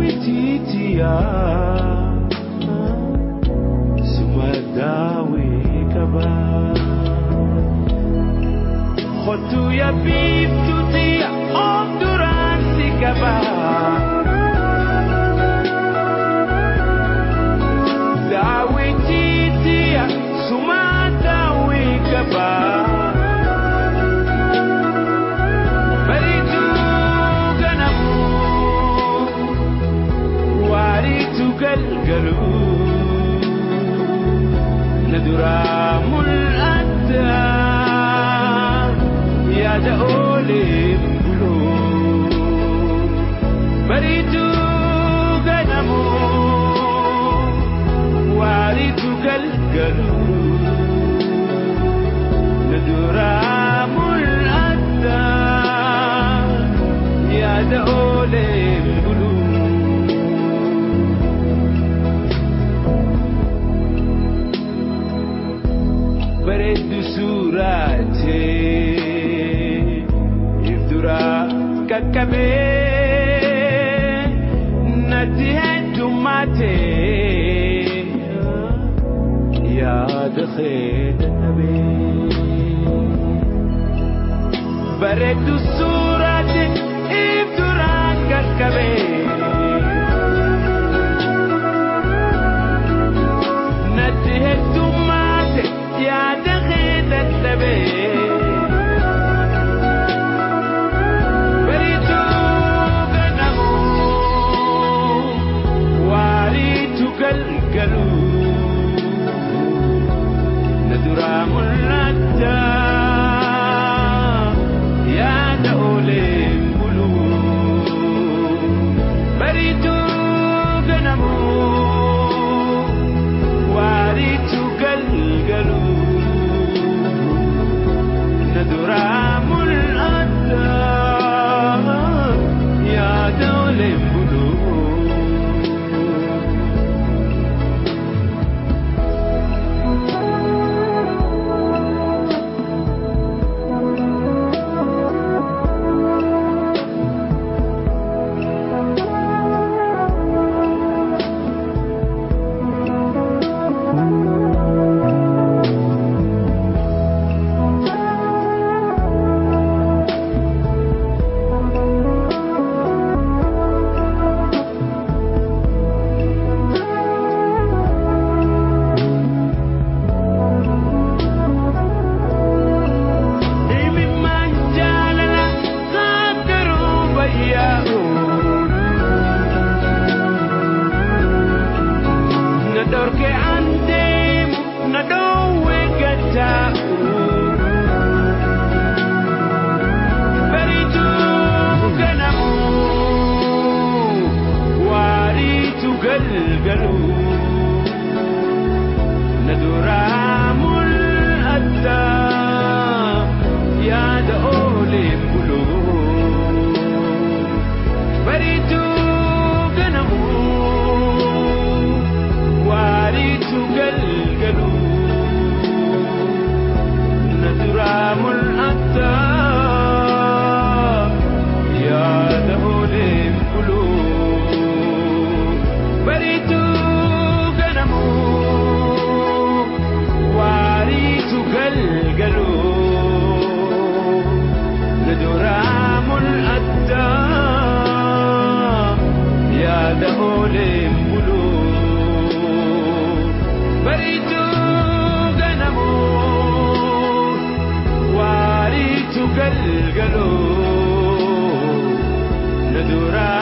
Daawitiitiya suma daawi qaba Kottu ya biiftuutiya of duraan si qaba Daawitiitiya suma daawi qaba Galgalu nadura mul'ata yaada oolee bulu bariitu ganamu waariitu galgalu nadura mul'ata yaada oolee bulu. Bareeddu suuraatee if dura qaqqabee natti heddummaatee yaada kee dadhabee. Bareeddu suuraatee if dura qaqqabee natti heddummaatee. Yaada kee dadhabee bariitu ganamu waariitu galgalu na duraa mul'ata yaada oolee bulu bariitu ganamu waariitu galgalu. Nadura mul'ata yaada oolee bulu. Galgalu nadura.